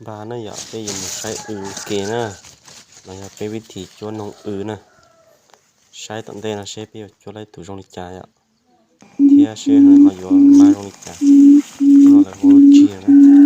Npaj na yom, peb yuav mus saib w ke na, los yog peb vib thim cuab noog w na. Saib tom ntej no seb peb yuav cuab tau tus zoo li cas yom, thiab seb ho yuav mag zoo li cas. Hnub no lawv hu lub tsig na.